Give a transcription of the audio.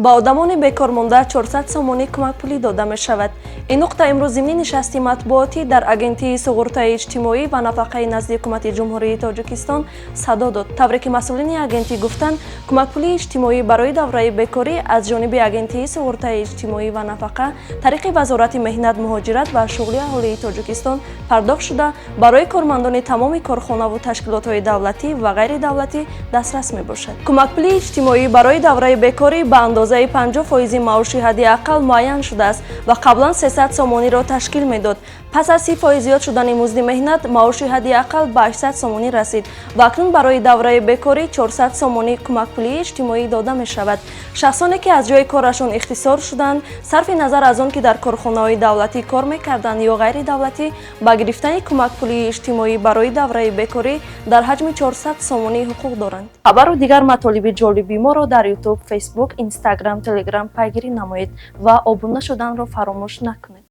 Ба одамони бекормонда 400 сомонӣ кӯмакпулӣ дода мешавад. Ин нуқта имрӯз зимни нишасти матбуотӣ дар Агентии суғуртаи иҷтимоӣ ва нафақаи назди Ҳукумати Ҷумҳурии Тоҷикистон садо дод. Тавре ки масъулини агентӣ гуфтанд, кӯмакпулии иҷтимоӣ барои давраи бекорӣ аз ҷониби Агентии суғуртаи иҷтимоӣ ва нафақа тариқи Вазорати меҳнат, муҳоҷират ва шуғли аҳолии Тоҷикистон пардохт шуда, барои кормандони тамоми корхонаву ташкилотҳои давлатӣ ва ғайридавлатӣ дастрас мебошад. Кӯмакпулии иҷтимоӣ барои давраи бекорӣ ба андозаи 50 фоизи маоши ҳадди ақал муайян шудааст ва қаблан 300 сомониро ташкил медод. Пас аз 30 фоиз зиёд шудани музди меҳнат, маоши ҳадди ақал ба 800 сомонӣ расид ва акнун барои давраи бекорӣ 400 сомонӣ кӯмакпулии иҷтимоӣ дода мешавад. Шахсоне, ки аз ҷои корашон ихтисор шуданд, сарфи назар аз он ки дар корхонаҳои давлатӣ кор мекарданд ё ғайридавлатӣ, ба гирифтани кӯмакпулии иҷтимоӣ барои давраи бекорӣ дар ҳаҷми 400 сомонӣ ҳуқуқ доранд. Хабару дигар матолиби ҷолиби моро дар Ютуб, Фейсбук, Инстаграм, Телеграм пайгирӣ намоед ва обуна шуданро фаромӯш накунед.